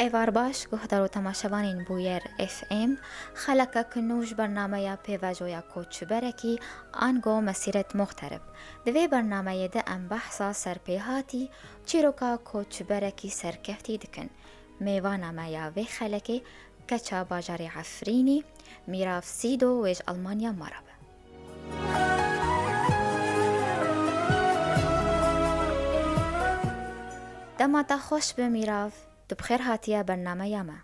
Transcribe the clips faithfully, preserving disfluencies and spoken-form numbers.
Êvar baş, guhdar û temaşevanên Bûyer F M, xelekek nû ji bernameya pêvajoya koçberekî ango Mesîret Muxterib. Di vê bernameyê de em behsa serpêhatî çîroka koçberekî serkeftî dikin. Mêvana me ya vê xelekê keça bajarê Efrînî, Mîrav Sîdo wê ji Almanya me re be. Dema te xweş be Mîrav, tu bi xêr hatiye bernameya me.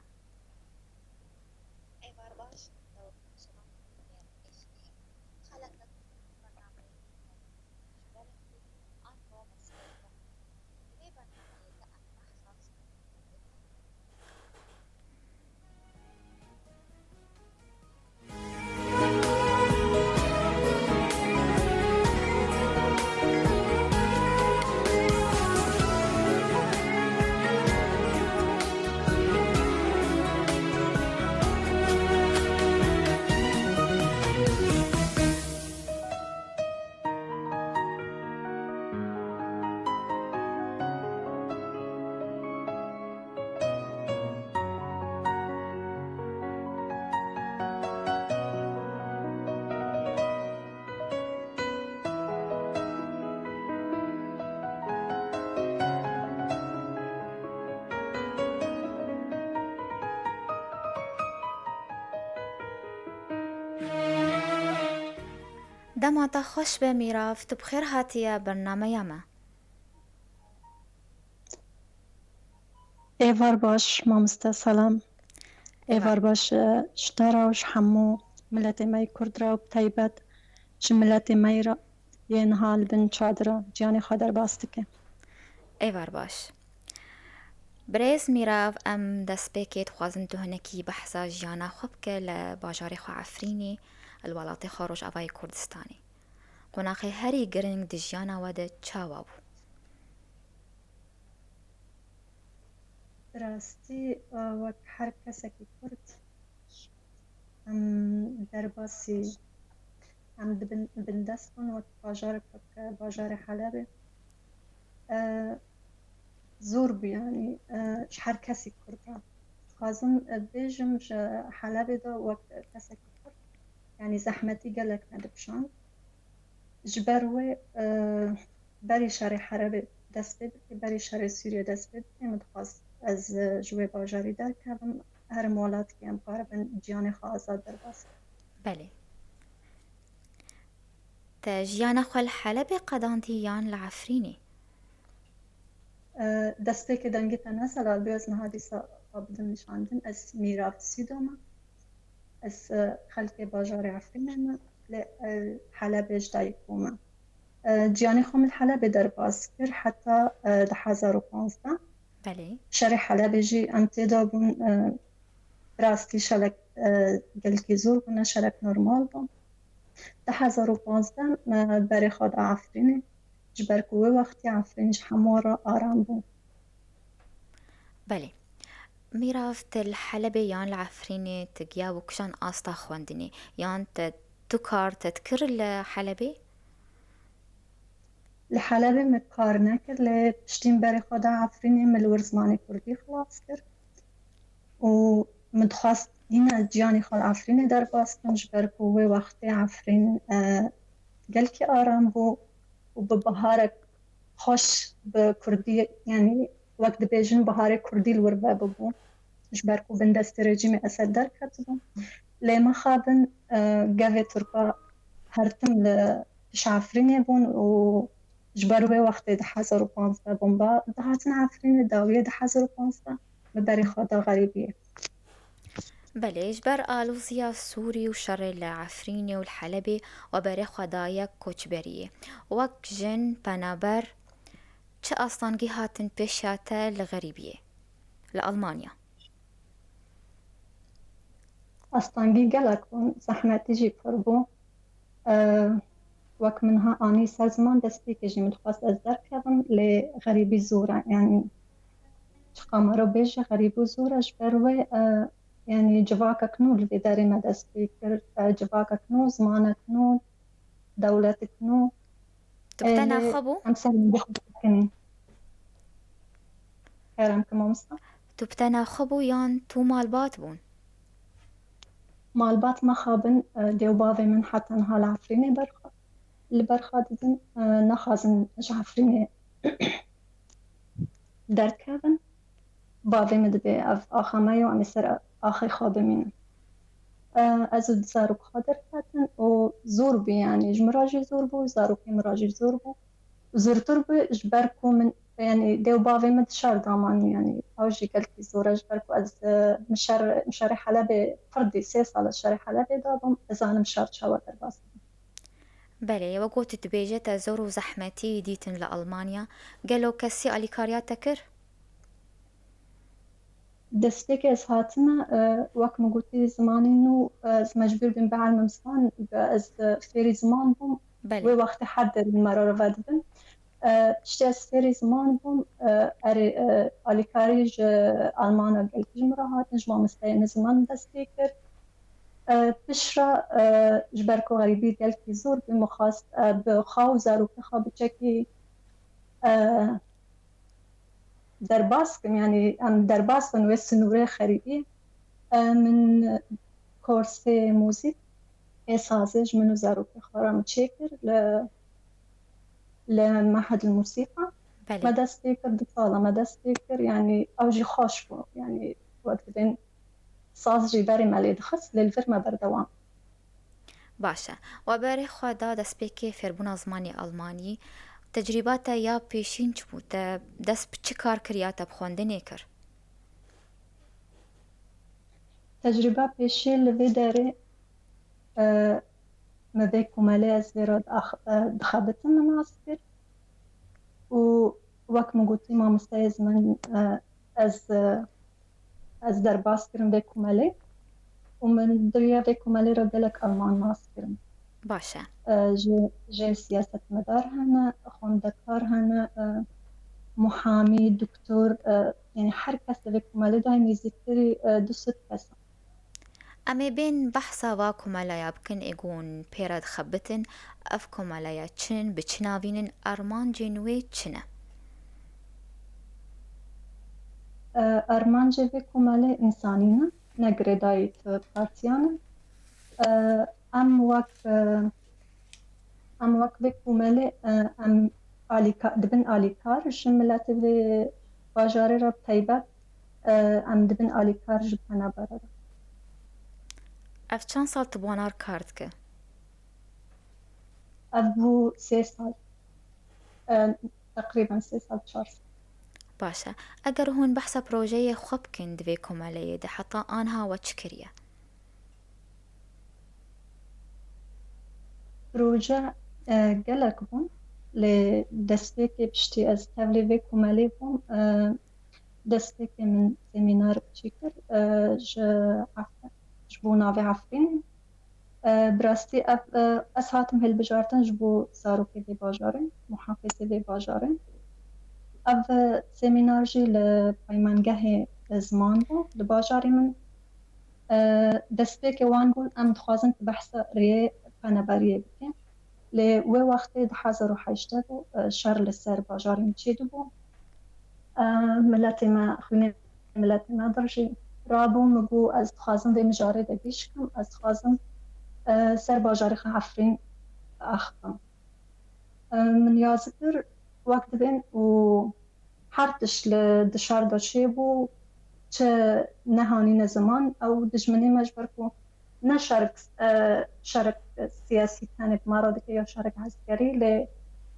Dema te xweş be Mîrav, tu bi xêr hatiye bernameya me. Êvar baş, mamoste, selam. Êvar. Êvar baş, e, ji te re û ji hemû miletê me yê Kurd re û bi taybet ji miletê me yê re yê niha li bin çadira ciyanê xwe derbas dike. Êvar baş. Birêz Mîrav, em destpêkê dixwazin tu hinekî behsa jiyana xwe bike li bajarê xwe Efrînê, li welatê xwe Rojavayê Kurdistanê. Qonaxê herî giring di jiyana we de çawa bû? Bi rastî, e, wek her kesekî Kurd, em derbasî, em dibin, bindest bûn wek bajarek wek, e, bajarê Helebê. E, zor bû, yanî, e, ji her kesî Kurd re. Dixwazim, e, bêjim ji Helebê de wek kesekî Kurd, yanî zehmetî gelek me dikişand. Ji ber wê, e, berî şerê Helebê dest pê bike, berî şerê Sûriyê dest pê bike, min dixwest ez, e, ji wê bajarî derkevim, herim welatekê em karibin ciyanê xwe azad derbas bikin. Belê. Te jiyana xwe li Helebê qedandî yan li Efrînê? E, destpêkê dengê te ne zelal bû, ez niha dîsa xwe bidim nîşandin. Ez Mîrav Sîdo me. Ez, e, xelkê bajarê Efrînê me, lê, e, Helebê ji dayik bûme. E, ciyanê xwe min li Helebê derbas kir heta, e, du hezar û panzdeh. Belê. Şerê Helebê jî em tê de bûn, e, bi rastî şerek, e, gelkî zor bû, ne şerek normal bû. Du hezar û panzdeh me berê xwe da Efrînê, ji ber ku wê wextê Efrîn ji hemû re aram bû. Belê. Mîrav, te li Helebê yan li Efrînê tu giya bû kişan asta xwendinê, yan te tu kar te dikir li Helebê? Li Helebê min kar nekir, lê piştî min berê xwe da Efrînê, min li wir zimanê kurdî xilas kir. Û min dixwest hîna ciyanê xwe li Efrînê derbas kim, ji ber ku wê wextê Efrîn, e, gelkî aram bû û bi biharek xweş bi kurdî, yanî wek dibêjin biharê kurdî li wir vebibû. Ji ber ku bindestê rejîmê Esed derketibû. Lê mixabin, e, gevê Tirka her tim li pişt Efrînê bûn û ji ber wê wextê du hezar û panzdeh bomba dihatin Efrînê, dawiyê du hezar û panzdeh min berê xwe da xerîbiyê. Belê, ji ber aloziya Sûrî û şerê li Efrînê û li Helebê we berê xwe daye koçberiyê. Wek jin, penaber, çi astengî hatin pêşiya te li xerîbiyê, li Almanya? Astengî gelek bûn, zehmetî jî pir bû. E, wek min ha anî ser ziman, destpêkê jî min dixwest ez derkevim, lê xerîbî zor e. Yanî çiqa mero bêje, xerîbî zor e. Ji ber wê, e, yanî civakek nû li vê derê me dest pê kir, e, civakek nû, zimanek nû, dewletek nû. Tu bi te Ê, naxwe bû? Em ser min bixwe dikin. Kerem ki mamosta. Tu bi tena xwe bû yan tu malbat bûn? Malbat me xabin, e, dê û bavê min heta niha li Efrînê berxa-, li berxa didin, e, naxwazin ji Efrînê derkevin. Bavê min dibê ev axa me ye û em ê ser axê xwe bimînin. E, ez û zarok xwe derketin û zor bû, yanî ji min re jî zor bû, zarokê min re jî zor bû. Zûrtir bû ji ber ku min, yanî dê û bavê min di şer de man, yanî ew jî gelkî zor e ji ber ku ez, e, min şer, min şerê Helebê pir dî, sê sal ez şerê Helebê de bûm, ez zanim şer çawa derbas bûm. Belê, wek gotî dibêje te zor û zehmetî dîtin li Almanya. Gelo kesî alîkariya te kir? Destpêkê ez hatime, e, wek min gotî zimanê nû, e, ez mecbûr bûm bielmim ziman, ez, e, fêrî ziman bûm. Belê. Wê wextê her derî min me re vedibin. E, piştî ez fêrî ziman bûm, e, erê, e, alîkarî ji Almana gelkî ji min re hatin, ji mamosteyê min ziman dest pê kir. E, piştre, e, ji ber ku xerîbî gelkî zor bû, min xwest, e, bi xwe û zarokê xwe biçekî, e, derbas kim, yanî em derbas bin wê sinûrê xerîbî. E, min korsê muzîk ê sazê ji min û zarokê xwe re min çêkir li, li Mehed el Musîqa. Belê. Me dest pê kir, du sala me dest pê kir, yanî ew jî xweş bû, yanî wek dibên saz jî berê me lê dixist, lê li vir me berdewam. Baş e. We berê xwe da destpêkê fêrbûna zimanê almanî. Tecrîba te ya pêşîn çi bû? Te dest bi çi kar kir ya te bi xwendinê kir? Tecrîba pêşî li vê derê, e, me vê komelê ez vê re diax-, e, dixebitim min nas kir û wek min gotî mamosteyê ziman, e, ez, e, ez derbas kirim vê komelê û min di riya vê komelê re gelek Alman nas kirin. Baş e. E, jê, jê siyasetmedar hene, xwendekar hene, e, muhamî, doktor, e, yanî her kes li vê komelê de nêzîktirî, e, du sed kes e. Em ê bên behsa va komeleya bikin ê ku hûn pê re dixebitin. Ev komeleya çi in, bi çi navîn in, armancên wê çi ne? E, armancê vê komelê însanî ne, ne girêdayî ti partiyan in. E, em wek, e, em wek vê komelê, e, em alîka-, dibin alîkar ji miletê vê bajarê re bi taybet, e, em dibin alîkar ji penabere re. Ev çend sal tu bi wan re kar dike? Ev bû sê sal. E, teqrîben sê sal, çar sal. Baş e. Eger hûn behsa projeyê xwe bikin di vê komeleyê de, heta aniha we çi kiriye? Proje, e, gelek bûn, lê destpêkê piştî ez tevlî vê komelê bûm, e, destpêkê min semînar çêkir, e, ji Ef-, ji bo navê Efrînê. E, bi rastî ev, e, ez hatim hilbijartin ji bo zarokê vê bajarê, muhafizê vê bajarê. Ev, e, semînar jî li peymangehê ziman bû li bajarê min. E, destpêkê wan got, em dixwazin tu behsa rêyê penaberiyê bike. Lê wê wextê du hezar û hejdeh bû, e, şer li ser bajarê min çêdibû. E, miletê me, xwînê miletê me dirijî rabû, min got, ez dixwazim vê mijarê de gîş kim, ez dixwazim, e, ser bajarê xwe Efrîn axifim. E, min yazî kir, wek dibên û her tişt li dişar de çêbû, çi nehanîne ziman, ew dijminê me ji ber ku ne şerik, e, şerik siyasî tenê bi me re dike ya şerik eskerî, lê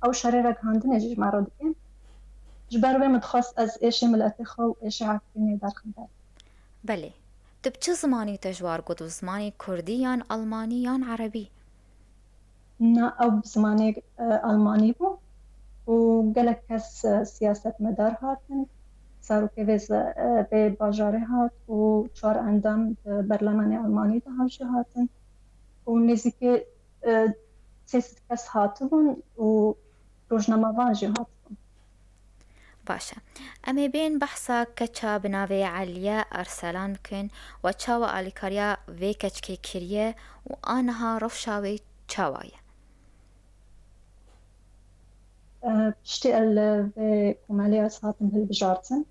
ew şerê ragihandinê jî ji me re dike. Ji ber wê min dixwest ez êşê miletê xwe û êşê Efrînê derxim ber. Belê. Tu bi çi zimanî te ji war got, bi zimanê kurdî yan almanî yan erebî? Na, ew bi zimanê, e, almanî bû û gelek kes, e, siyasetmedar hatin, serokê vê zi-, e, vê bajarê hat û çar endam di berlemanê almanî de hav jî hatin û nêzîkî, e, sê sed kes hatibûn û rojnamevan jî hatibûn. Baş e. Em ê bên behsa keça bi navê Eliye Erselan bikin, we çawa alîkariya vê keçikê kiriye û aniha rewşa wê çawa ye? E, piştî ez li vê komelê ez hatim hilbijartin.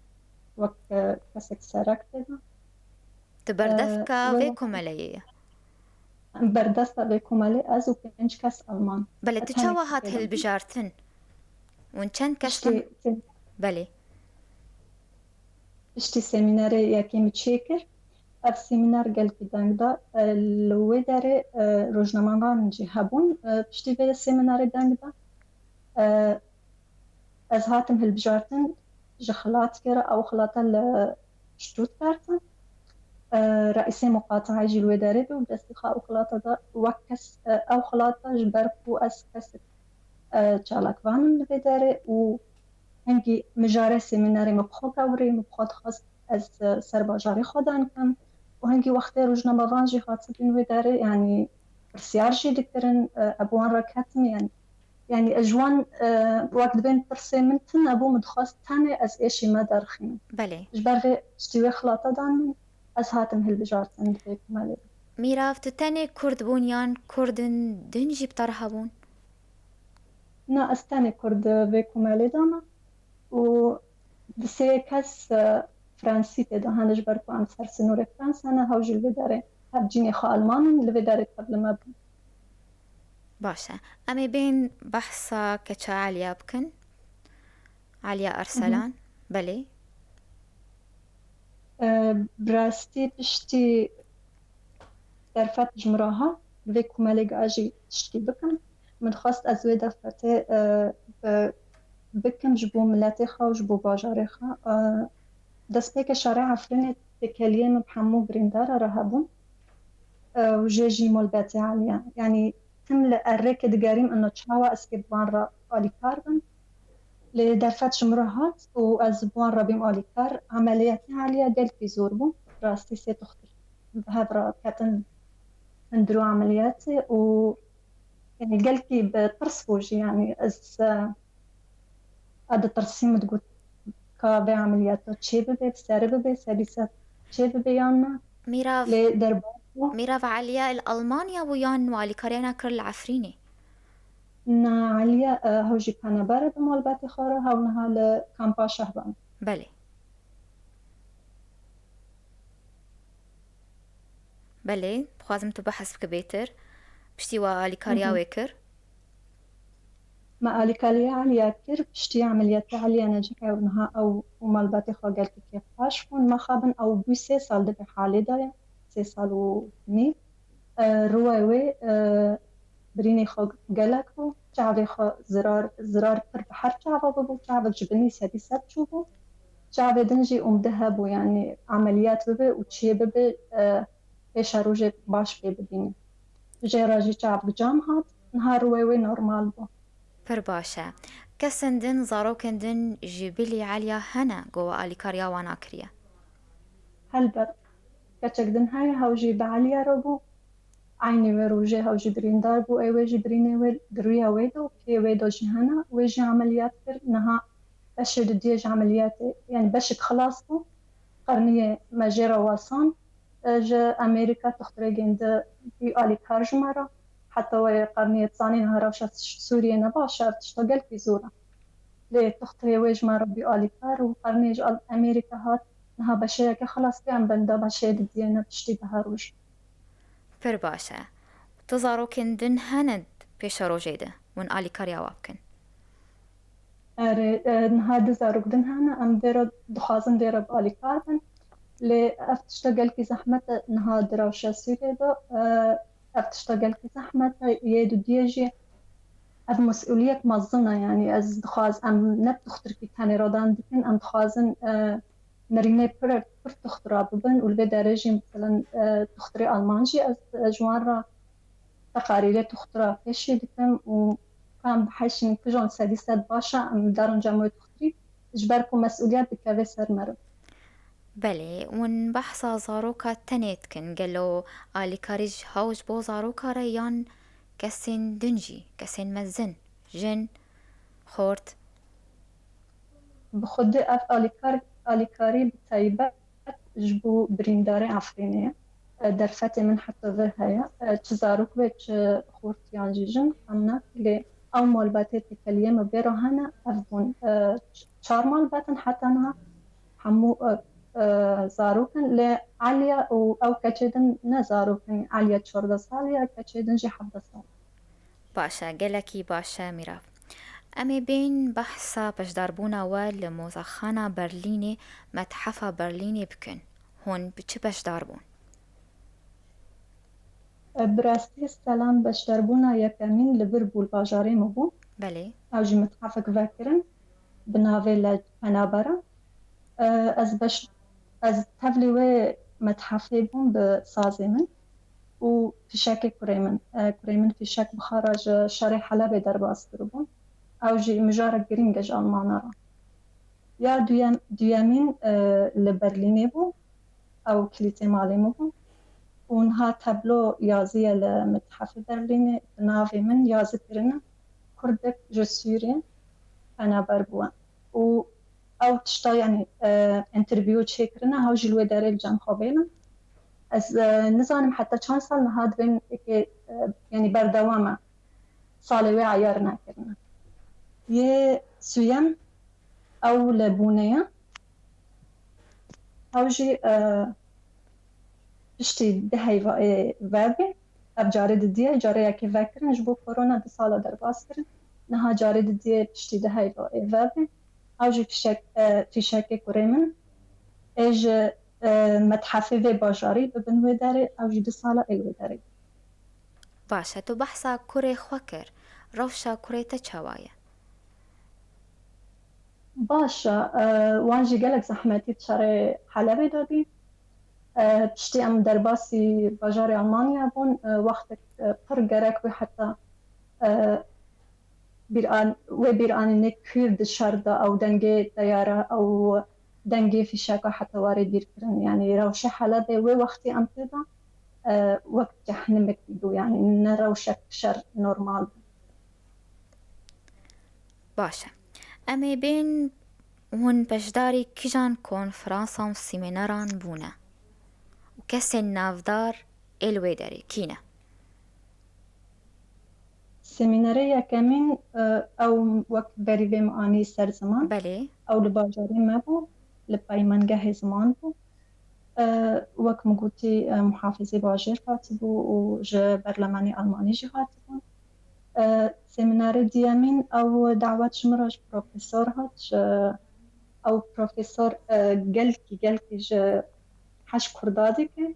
wek, e, kesek serek tê de. Tu berdevka E, vê wela- komeleyê ye. Berdevka vê komelê ez û pênc kes Alman. Belê, tu Tenê çawa hat Kurdê me. Hilbijartin? Hûn çend kes Piştî ne? Belê. Piştî semînerê yekê min çêkir. Ev semîner gelkî deng da. E, li wê derê, e, rojnamevan jî hebûn, e, piştî vê semînerê deng da. E, ez hatim hilbijartin ji xilatkê re, ew xilata li Stuttgart e. E, reîsê muqateê jî li wê derê bû, destî xwe ew xilata da wek kes, e, ew xilata ji ber ku ez kesek, e, çalakvan im li vê derê û hingî mijarê semînerê min bi xwe kewrî, min bi xwe dixwest ez, e, ser bajarê xwe dan kim û hingî wextê rojnamevan jî hatibûn wê derê, yanî pirsyar jî dikirin, e, ez bi wan re ketim, yanî, yanî ez ji wan, e, wek dibên pirsê min tune bû, min dixwest tenê ez êşî me derxînim. Belê. Ji ber vê piştî wê xilata dan min, ez hatim hilbijartin li vê komelê. Mîrav, tu tenê Kurd bûn yan Kurdin din jî bi te re hebûn? Na, ez tenê Kurd vê komelê de me û di sê kes, e, Fransî tê de hene, ji ber ku em ser sînorê Fransa ne, hew jî li vê derê hev cînê xwe Alman in, li vê derê tev li me bûn. Baş e. Em ê bên behsa keça Eliya bikin. Eliya Erselan. Belê. E, bi rastî piştî derfet ji min re hat, li vê komelê giha jî tiştkî bikim. Min dixwest ez wê derfetê, e, bi-, bikim ji bo miletê xwe û ji bo bajarê xwe. E, destpêkê şerê Efrînê têkeliyê min bi hemû birîndara re hebûn, e, û jê jî malbatê Eliya. Yanî tim li errêkê digerîm, ino çawa ez kê bi wan re alîkar bim. Lê derfet ji min re hat û ez bi wan re bîm alîkar. Emeliyatê Eliya gelkî zor bû. Rastî sê doxtir bi hev re ketin hundirê emeliyatê û, yanî, gelkî bi tirs bû jî. Yanî ez, e, ez ditirsîm, min digot ka vê emeliyata çê bibe, bi serî bibe, serî ser çê bibe yan na. Mîrav, Lê derbas bû. Mîrav, Eliya li Almanya bû yan we alîkariya wî kir li Efrînê? Na, Eliya, e, hew jî penaber e bi malbatê xwe re, hew niha li kampa Şehban. Belê. Belê, dixwazim tu behs bike bêtir. Piştî we alîkariya wê kir? Me alîkariya Eliya kir, piştî emeliyatê Eliya Necîh ew niha ew û malbatê xwe gelkî kêfxweş bûn. Mixabin ew bû sê sal di vê halê de ye, sê sal û nîv. E, rûyê wê, e, birînê xwe gelek bû. Çavê xwe zirar, zirar pir bi her çava bibû. Çavek ji binî sedî sed çûbû. Çavê din jî umde hebû, yanî emeliyat bibe û çê bibe, e, pêşerojê baş pê bibîne. Jê re jî çavek cam hat. Niha rûyê wê normal bû. Pir baş e. Kesên din, zarokên din ji bilî Eliya hene ku we alîkariya wan kiriye? Helbet. Keçek din heye, hew jî bi Eliya re bû. Eynî wê rojê hew jî birîndar bû. Ê wê jî birînê wê di rûya wê de û piyê wê de jî hene. Wê jî emeliyat kir. Niha beşê didiyê ji emeliyatê, yanî beşek xilas bû. Qerniyê me jê re wasand. E, ji Amerîka dixtirê gêndi bî alîkar ji me re. Heta wê qerniyê dizanî niha rewşa Sûriyê ne baş e, ev tişta gelkî zor e. Lê dixtirê wê ji me re bî alîkar û qerniyê ji Al-, Amerîka hat, niha beşeyeke xilas kir, em benda beşeyê didiyê ne piştî deha roj. Pir baş e. Tu zarokên din hene pêşerojê de hûn alîkariya wan bikin? Erê, e, niha du zarok din hene, em vê re dixwazin vê re bi alîkar bin. Lê ev tişta gelkî zehmet e niha di rewşa Sûriyê de. E, ev tişta gelkî zehmet e. Yê dudiyê jî ev mesûliyek mezin e. Yanî ez dixwaz, em ne bi dixtirkî tenê re dan dikin, em dixwazin, e, nerînê pir, pir dixtira bibin û li vê derê jî, mesela, e, dixtirê Alman jî ez, e, ji wan re teqarîrê dixtira pêşî dikim û ka em bihişînin kijan sedî sed baş e, em darin cem wê dixtirî, ji ber ku mesûliyet dikeve ser me re. Belê, hûn behsa zaroka tenê dikin. Gelo alîkarî ji hew ji bo zaroka re yan kesên din jî, kesên mezin, jin, xort? Bi xwedî ev alîkar-, alîkarî bi taybet ji bo birîndarê Efrînê ye. E, derfetê min heta vir heye. E, çi zarok be, çi xort yan jî jin, em ne. Lê ew malbatê têkeliyê me vê re hene, ev bûn, e, ç-, çar malbat in heta niha. hemû, e, e, zarok in. Lê Aliya û ew keçê din ne zarok in. Aliya çardeh salî ye, keçê din jî hevdeh salî. Baş e, gelekî baş e, Mîrav. Em ê bên behsa beşdarbûna we li Mozaxana Berlînê, Methefa Berlînê bikin. Hûn bi çi beşdar bûn? E, bi rastî Selam beşdarbûna yekemîn li vir bû, li bajarê min bû. Belê. Ew jî mithefek vekirin, bi navê Le Penabera. E, ez beş, ez tevlî wê methefê bûm bi sazê min û fîşekê kurê min. E, kurê min fîşek bi xwe re ji şerê Helebê derbas kiribû. Ew jî mijarek girîng e ji Almana re. Ya duyem-, duyemîn, e, li Berlînê bû. Ew kilîtê malê min bû. Û niha tablo yazî ye li Mithefê Berlînê, bi navê min yazî kirine, Kurdek ji Sûriyê penaber bûye. Û ew tişta, yanî, e, interview çêkirine, ew jî li wê derê li cem xwe bêne. Ez, e, nizanim heta çend sal niha dibên êkê, e, yanî berdewam e. Salê wê eyar nekirine. Yê suyem ew li Bûnê ye. Ew jî, e, piştî du heyva ê vebê. Ev carê didiyê, carê yekê vekirin, ji bo korona du sala derbas kirin. Niha carê didiyê piştî du heyva ê vebê. Ew jî fîşek, e, fîşekê kurê min. Ê ji, e, methefê vê bajarî bi bin wê derê, ew jî du sala ê wê derê. Baş e, tu behsa kurê xwe kir. Rewşa kurê te çawa ye? Baş e, e, wan jî gelek zehmetî di şerê Helebê de dî. E, piştî em derbasî bajarê Almanya bûn, e, wextek, e, pir gerek bû heta, e, bîran-, wê bîranînê kûr di şer de ew dengê teyara, ew dengê fîşeka heta warê dîr kirin. Yanî rewşa Helebê wê wextî em tê de, e, wek cehnimek dibû. Yanî ne rewşek şer normal bû. Baş e. Em ê bên hûn beşdarî kîjan konferansan û semîneran bûne? Û kesên navdar ê li wê derê kî ne? Semînerê yekemîn, e, ew wek berî vê min anî ser ziman. Belê. Ew li bajarê me bû, li peymangehê ziman bû. E, wek min gotî, e, muhafizê bajêr hatibû û ji berlemanê Almanî jî hatibûn. E, semînerê diyemîn ew dawet ji min re ji profesor hat. Ji, ew profesor, e, gelkî, gelkî ji heş Kurda dike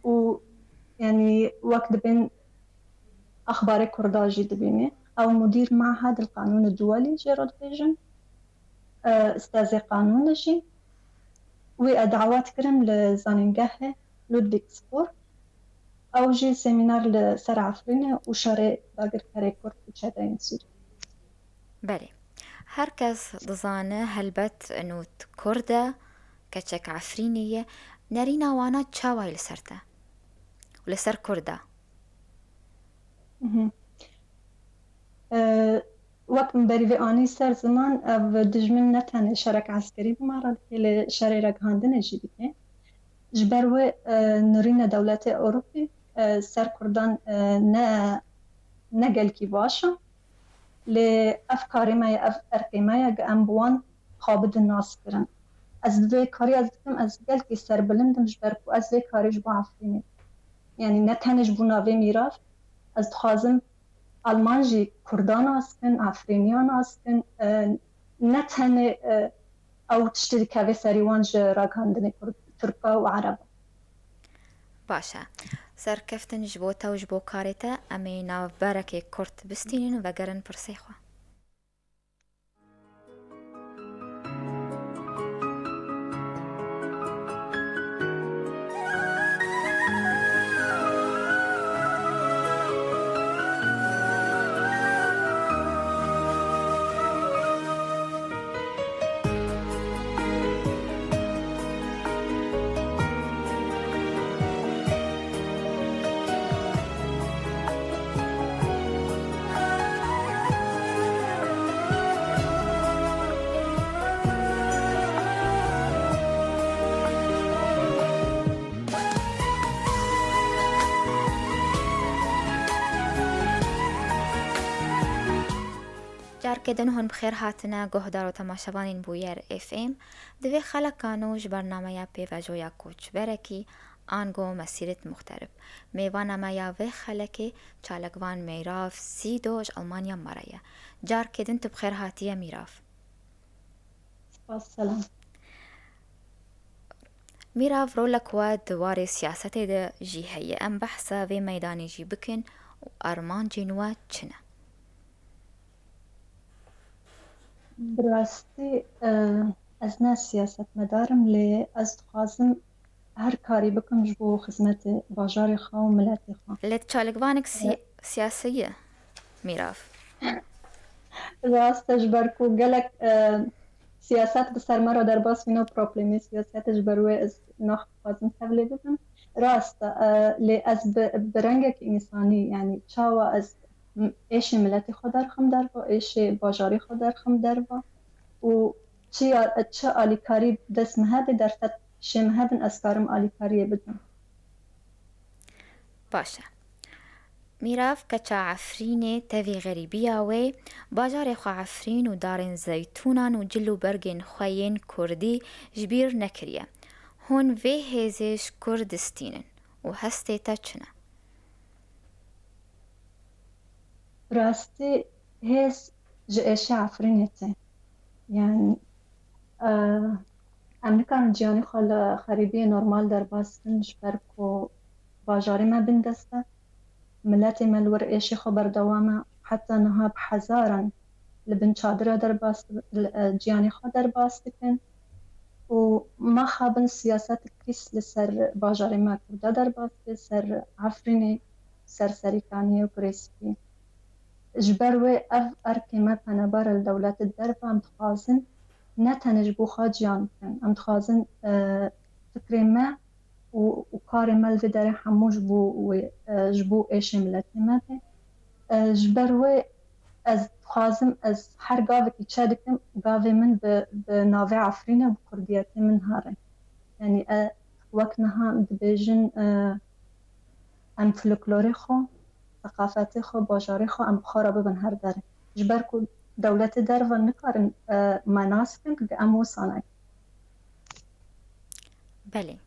û, yanî, wek dibên exbarê Kurda jî dibîne. Ew mudîr Mehedil Qanûnê Duwelî jê re dibêjin. E, ustazê qanûnê jî. Wî e dawet kirin li zanîngehê Ludwigsburg. Ew jî semîner li ser Efrînê û şerê dagirkerê Kurd û çeteyên Sûrî. Belê. Her kes dizane helbet Nût Kurd e, keçek Efrînê ye. Nerîna wana çawa ye li ser te? Û li ser Kurda? Mhm. E, wek min berî vê anî ser ziman, ev dijmin ne tenê şerek eskerî bi me re dike, lê şerê ragihandinê jî dike. Ji ber wê, e, nirîna dewletê Ewropî, e, ser Kurdan, e, ne, ne gelkî baş e. Lê ev karê me ye, ev erkê me ye, ku em bi wan xwe bidin nas kirin. Ez bi vê karî ez dikim, ez gelkî serbilind im, ji ber ku ez vê karî ji bo Efrînê, yanî ne tenê ji bo navê mîrav, ez dixwazim Alman jî Kurda nas kin, Efrîniya nas kin, e, ne tenê, e, ew tiştê dikeve serî wan ji ragihandinê Kurd, Tirka û Ereba. Baş e. Serkeftin ji bo te û ji bo karê te, em ê navberekê kurt bistînin û vegerin pirsê xwe. Herkê din hûn bi xêr hatine guhdar û temaşevanên Bûyer F M. Di vê xeleka nû ji bernameya pêvajoya koçberekî ango mesîret muxterib. Mêvana me ya vê xelekê çalakvan Meyrav Sîdo ji Almanya me re ye. Carkê din tu bi xêr hatiye Mîrav. Spas, selam. Mîrav, rolek we di warê siyasetê de jî heye. Em behsa vê meydanê jî bikin û armancên we çi ne? Bi rastî, e, ez ne siyasetmedar im, lê ez dixwazim her karî bikim ji bo xizmetê bajarê xwe û miletê xwe. Lê tu çalakvanek sî-, siyasî ye, Mîrav? Rast e, ji ber ku gelek, e, siyaset bi ser me re derbas bîne û problemê siyasetê, ji ber wê ez naxwazim tevlê bibim. Rast e, e, lê ez bi, bi rengekî însanî, yanî çawa ez m-, êşê miletê xwe derxim derva, êşê bajarê xwe derxim derva û çi ya, çi alîkarî dest me hebe, derfet şê me hebin, ez karim alîkariyê bidim. Baş e. Mîrav keça Efrînê tevî xerîbiya wê, bajarê xwe Efrîn û darên zeytûnan û cil û bergên xwe yên kurdî ji bîr nekiriye. Hûn vê hêzê ji kur distînin û hestê te çi ne? Bi rastî hêz ji êşa Efrînê tê. Yanî, e, em nikarin ciyanê xwe li xerîbiyê normal derbas bikin, ji ber ku bajarê me bindest e. Miletê me li wir êşê xwe berdewam e. Heta niha bi hezaran li bin çadira derbas, li, e, ciyanê xwe derbas dikin. Û mexabin siyaset pîs li ser bajarê me Kurda derbas bike, ser Efrînê, ser Serîkaniyê û Girê Spî. Ji ber wê ev erkê me penebar e li dewletê derve, em dixwazin ne tenê ji bo xwe ciyan bikin, em dixwazin, e, fikrê me û, û karê me li vê derê hemû ji bo wê, e, ji bo êşê miletê me be. E, ji ber wê ez dixwazim, ez her gavekî çe dikim, gavê min bi, bi navê Efrîn e, bi kurdiyetê min here. Yanî, e, wek niha dibêjin, e, em folklorê xwe, seqafetê xwe, bajarê xwe, em bi xwe re bibin her derê. Ji ber ku dewletê derve nikarin, e, me nas bikin, em wisa nekin. Belê.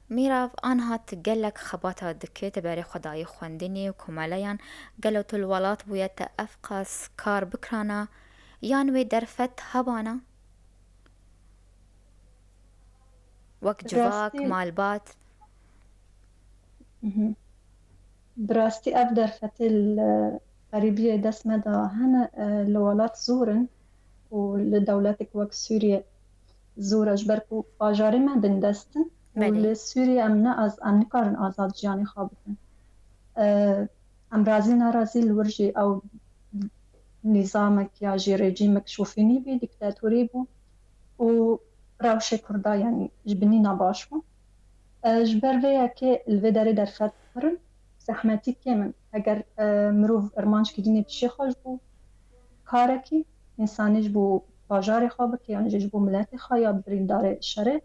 Mîrav, anha tu gelek xebata dike, tu berê xwe dayî xwendinê û komeleyan. Gelo tu li welat bûye te ev qas kar bikirana? Yan wê derfet hebana? Wek Bi civak, rastî malbat? Mhm. Bi rastî ev derfetê li xerîbiyê dest me de hene, e, li welat zor in û li dewletek wek Sûriye zor e, ji ber ku bajarê me bindest in û Belê. Li Sûriye em ne az-, em nikarin azad jiyanê xwe bikin. E, em razî nerazî li wir jî ew nîzamek ya jî rejîmek şofînî bî, dîktatorî bû û rewşê Kurda, yanî ji binî ne baş bû. E, ji ber vê yekê li vê derê derfet pir in, zehmetî kêm in. Eger, e, mirov armanc kirînê pişê xwe ji bo karekî, însanî ji bo bajarê xwe bike, yan jî ji bo miletê xwe ya birîndarê şerê,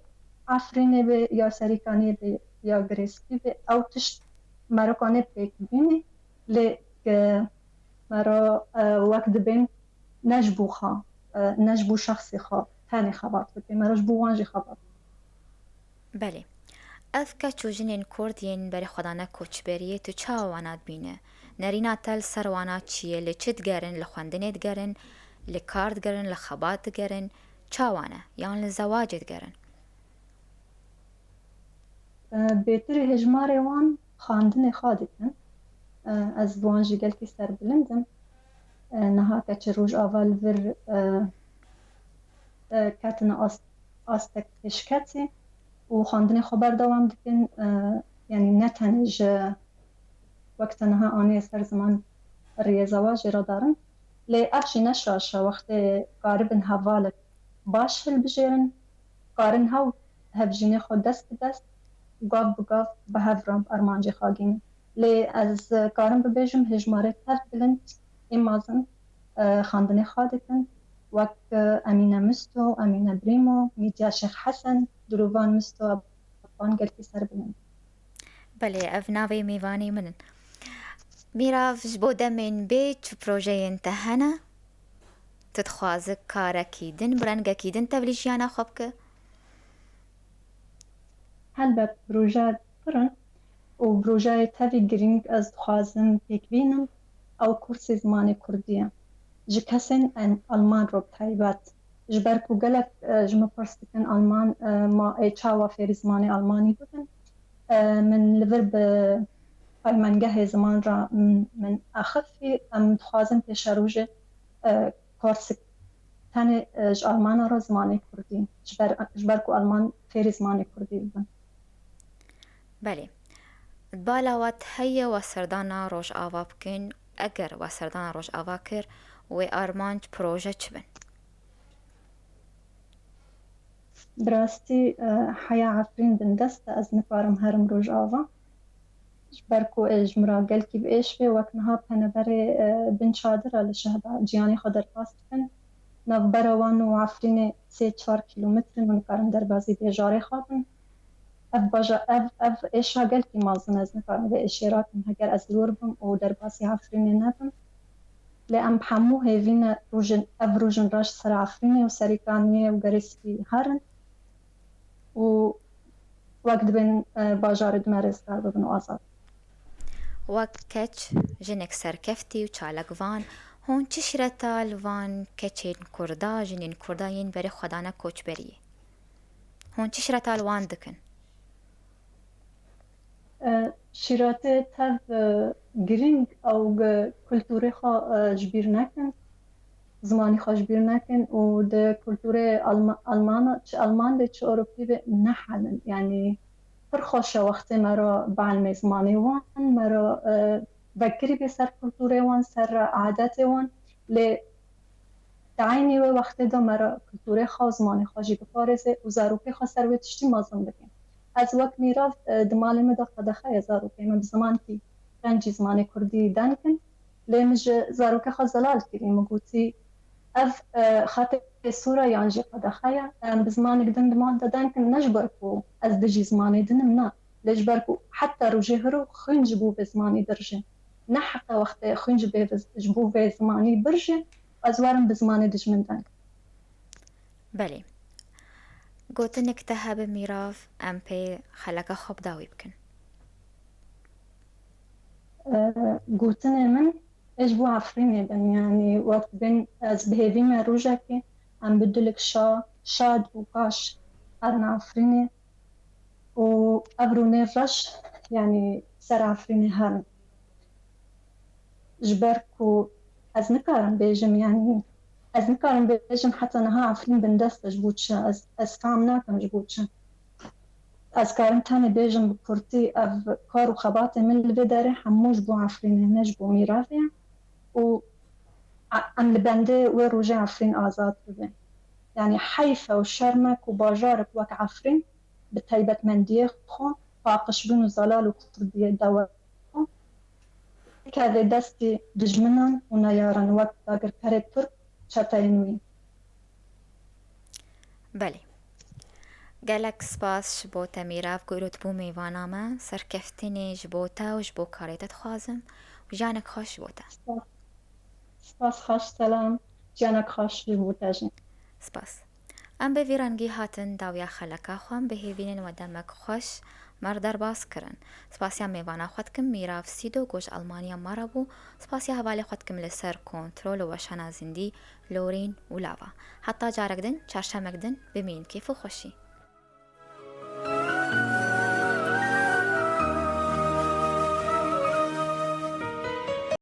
Efrînê be, ya Serîkaniyê be, ya Girê Spî be, ew tişt merokanê pêk bînî, lê, e, mero, e, wek dibên ne ji bo xwe, e, ne ji bo şexsê xwe tenê xebat bike, mero ji bo wan jî xebat bike. Belê. Ev keç û jinên kurd yên berê xwe dane koçberiyê, tu çawa wana dibîne? Nerîna te li ser wana çi ye? Li çi digerin? Li xwendinê digerin? Li kar digerin? Li xebat digerin? Çawa ne? Yan li zewacê digerin? E, bêtirî hejmarê wan xwendinê xwe dikin. E, ez bi wan jî gelkî serbilind im. E, niha keçê Rojava li vir, e, e, ketine ast-, astek pêşketî û xwendinê xwe berdewam dikin. E, yanî ne tenê ji wek te niha aniye ser ziman rêyê zewacê re darin. Lê ev jî ne şaş e, wextê karibin hevalek baş hilbijêrin, karin hew hevjînê xwe dest bi dest û gav bi gav bi hev re bi armancê xwe gihînin. Lê ez karim bibêjim hêjmarê tev bilind ê mezin, e, xwendinê xwe dikin, wek, e, Emîne Misto, Emîne Brîmo, Mîdya Şêx Hesen, Dilovan Misto, van gelkî serbilind. Belê, ev navê mêvanê min in. Mîrav, ji bo demên bê çi projeyên te hene? Tu dixwazi karekî din, bi rengekî din tevlî jiyana xwe bike? Helbet, proje pir in û projeyê tevî girîng ez dixwazim pêk bînim, ew kursê zimanê kurdî ye. Ji kesên Alman re bi taybet. Ji ber ku gelek ji min pirs dikin Alman, ma ê çawa fêrî zimanê Almanî bibin. Min li vir bi peymengehê ziman re min axifî, em dixwazin pêşerojê Korsik tenê ji Almana re zimanê kurdî, ji ber, ji ber ku Alman fêrî zimanê kurdî bibin. Belê. Bala we heye we serdana Rojava bikin? Eger we serdana Rojava kir, wê armanc, proje çi bin? Bi rastî heya Efrîn bindest e, ez nikarim herim Rojava. Ji ber ku ji min re gelkî bi êş bê, wek niha peneberê bin çadir e li Şehba ciyanê xwe derbas dikin. Navbera wan û Efrînê sê çar kîlometr in û nikarin derbasî bajarê xwe bin. Ev baja, ev, ev êşa gelkî mezin e, ez nikarim vê êşê rakim heger ez li wir bim û derbasî Efrînê nebim. Lê em bi hemû hêvî ne rojên, ev rojên reş ser Efrînê û Serîkaniyê û Gerîskî herin û wek dibên bajarê di me rêzdar bibin û azad. Wek keç, jinek serkeftî û çalakvan, hûn çi şîreta li van keçên kurda, jinên kurda yên berê xwe dane koçberiyê? Hûn çi şîreta li wan dikin? Şîretê tev girîng ew kulturê xwe ji bîr nekin, zimanî xwe ji bîr nekin û di kulturê Almana, çi Alman be, çi Ewropî be, nehelin. Yanî pir xweş e wextê me re bielmê zimanê wan, me re vekirî bê ser kulturê wan, ser adetê wan. Lê di eynî wê wextê de me re kulturê xwe û zimanê xwe jî biparêze û zarokê xwe ser wê tiştî mezin bike. Ez wek mîrav di malê me de qedexe ye zarokê me bi zimankî qencî zimanê kurdî deng kin. Lê min ji zarokê xwe zelal kirî, min gotî, ev xetê sor e yan jî qedexe ye. Em bi zimanek din di mal de deng kin, ne ji ber ku ez dijî zimanê din im, na. Lê ji ber ku heta rojê hiro xwîn ji bo vê zimanî dirije. Ne heq e wextê xwîn ji bê, ji bo vê zimanî birije, ez werim bi zimanê dijmin deng. Belê. Gotinek te hebe mîrav, em pê xeleka xwe bi dawî bikin. Gotinê min ê ji bo Efrînê bin, yanî wek dibên ez bi hêvî me rojekê em bi dilik şa, şad û kaş herin Efrînê û ev rûnê reş, yanî ser Efrînê herin. Ji ber ku ez nikarim bêjim, yanî ez nikarim bêjim heta niha Efrîn bindest e ji bo çi, ez, ez fam nakim ji bo çi. Ez karim tenê bêjim bi kurtî, ev kar û xebatê min li vê derê hemû ji bo Efrînê, ne ji bo mîravê ye û em li bendê wê rojê Efrîn azad bibe. Yanî heyf e û şerm e ku bajarek wek Efrîn bi taybetmendiyê xwe, paqijbûn û zelal û kurdiyê dewe xwe, bikeve destî dijminan û neyaran wek dagirkerê Tirk, çeteyên wî. Belê. Gelek spas ji bo te mîrav ku îro tu bû mêvana me. Serkeftinê ji bo te û ji bo karê te dixwazim û jiyanek xweş ji bo te. Spas xweş, selam. Jiyanek xweş ji bo te jî. Spas. Em bi vî rengî hatin dawiya xeleka xwe, em bi hêvî ne we demek xweş me re derbas kirin. Spasiya mêvana xwe dikim, Mîrav Sîdo, ku ji Almanya me re bû. Spasiya hevalê xwe dikim li ser kontrol û weşana zindî, Lorîn û Lava. Heta carek din, çarşemek din, bimînin kêf û xweşî.